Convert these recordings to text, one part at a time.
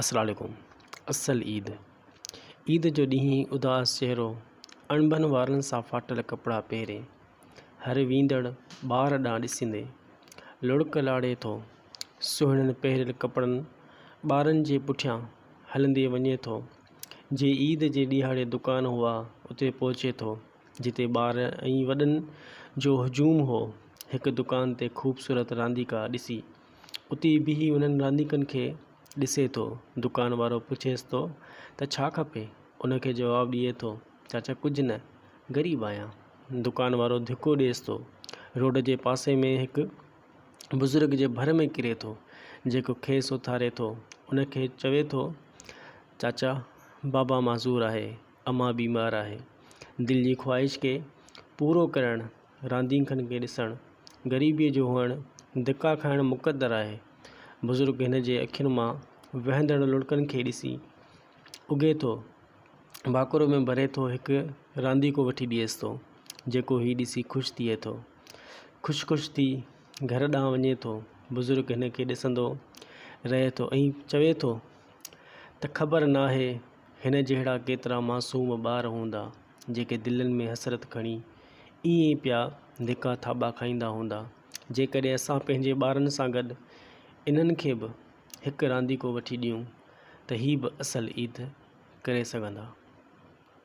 السلام عليڪم اصل عيد عيد جو ڏينهن اداس چهرو اڻڀن وارن سان ڦاٽل ڪپڙا پهري هر ويندڙ ٻار ڏانهن ڏسندي لڙڪ لاڙي ٿو سهڻن پهريل ڪپڙن ٻارن جي پٺيان هلندي وڃي ٿو جي عيد جي ڏيهاڙي دڪان هئا اتي پهچي ٿو جتي ٻار ۽ وڏن جو هجوم هو هڪ دڪان تي خوبصورت رانديڪا ڏسي اتي بيهي انهن رانديڪن کي ڏسي ٿو. دڪان وارو پڇيس ٿو ته ڇا کپي؟ ان کي جواب ڏئي ٿو، چاچا ڪجهه نه، غريب آهيان. دڪان وارو ڌڪو ڏئيس ٿو. روڊ جي پاسي ۾ هڪ بزرگ جي ڀر ۾ ڪري ٿو، جيڪو کيس اٿاري ٿو. ان کي چوي ٿو، چاچا بابا معذور آهي، امان بيمار آهي. دل جي خواهش کي پورو ڪرڻ رانديڪن کي ڏسڻ، غريبيء جو هئڻ، ڌڪا کائڻ مقدر آهي. بزرگ هن جي اکين مان وهندڙ لڙڪن کي ڏسي اگهي ٿو. ڀاڪر ۾ ڀري ٿو هڪ رانديڪو وٺي ڏئيس ٿو، جيڪو هي ڏسي خوش ٿئي ٿو. خوش خوش ٿي گهر ڏانهن وڃي ٿو. بزرگ هن کي ڏسندو رهي ٿو ۽ چوي ٿو ته خبر ناهي هن جهڙا ڪيترا معصوم ٻار هوندا. جيڪي دلين ۾ حسرت کڻي ائين ئي پيا ڌڪا ٿاٻا کائيندا هوندا. جيڪڏهن اسان پنهنجي ٻارن سان گڏ انهن کي به هڪ رانديڪو وٺي ڏيون ته هي به اصل عيد ڪري سگهندا.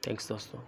Thanks دوستو.